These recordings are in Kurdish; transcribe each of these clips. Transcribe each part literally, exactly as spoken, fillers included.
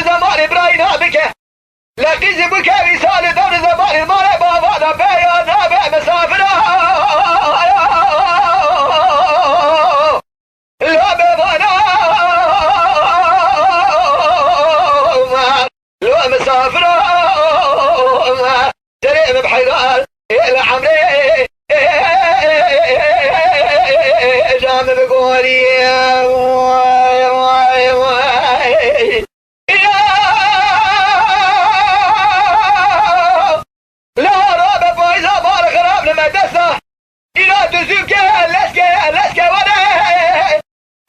zemanê birayî nabike. Lê qîzî bikevî salê dewr zemanê mare bava da peya nabe misafira. Lo mêvana, lo misafira, serê min bi heyran ê li emrê, ca min bi gorî. Vay, vay, vay. Ya! La rabe payza bar xirab li me desta. Îna tu zû ke, leske, leske were.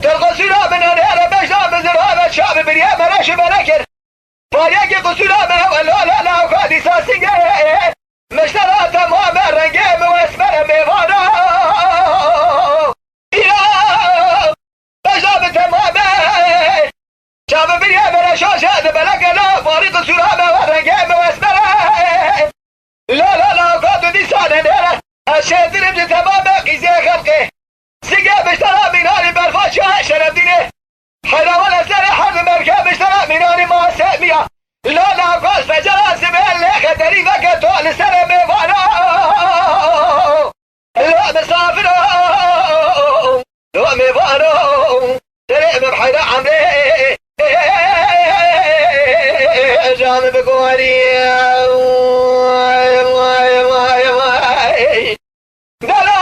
Til qusûra min anê re beşda min zira ve çavi biriye me reş û bere kir. Pariyekî qusûra me ew e, la, la, la, xwe dîsa singê. Meştera temame rengê min wesmere mêvana. Îna beşda bi temame. Çavê biriye bere şaşe de beleke la, farî qisûra me we rengê me wesmere. La, la, la, ka tu dîsa nenêre. Ez şêtirim ji temame qîzê xelqê. Singê miştera mînanî berfa şahe Şerefdînê. Heyrawan ez serê her bi merke miştera mînanî ma semiya. La, la, ka ez fecera sibê lê xeterî veke to li serê mêvana. Lo misafiro, lo mêvano, serê min heyra emrê, can bi gorî. Vay, vay, vay, vay. Dela!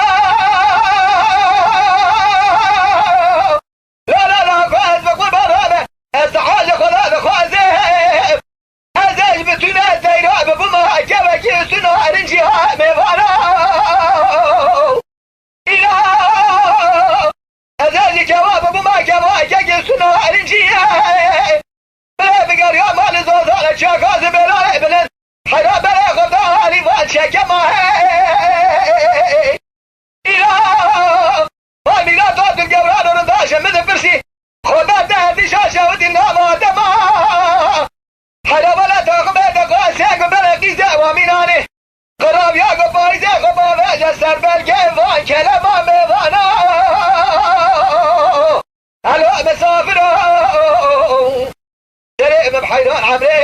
La, la, la, xwe ez bi qurban rabe, ez hal Xweda dixwazim. Ez ê ji bi tune zeyra bibûma kevekî û suna herincî ha mêvana. Îla! Ez ê ji kewa bibûma kevekekî suna herincî ye. Bilê bigeriya malê zozane çaka zibêla bilind. Heyra berê xwe da alî van çeke ma hey. Îla! Vay mîna to tu gewran û rinda ji min dipirsî. Xweda te herdî şaşe û dî nava dema. Heyra wele taxibê te qasê ku berê qîzê wa mînanê. Qiraviya ku payîzê xwe bavêje ser belgê van kelema mêvana. Helo misafiro. Serê min heyran emrê.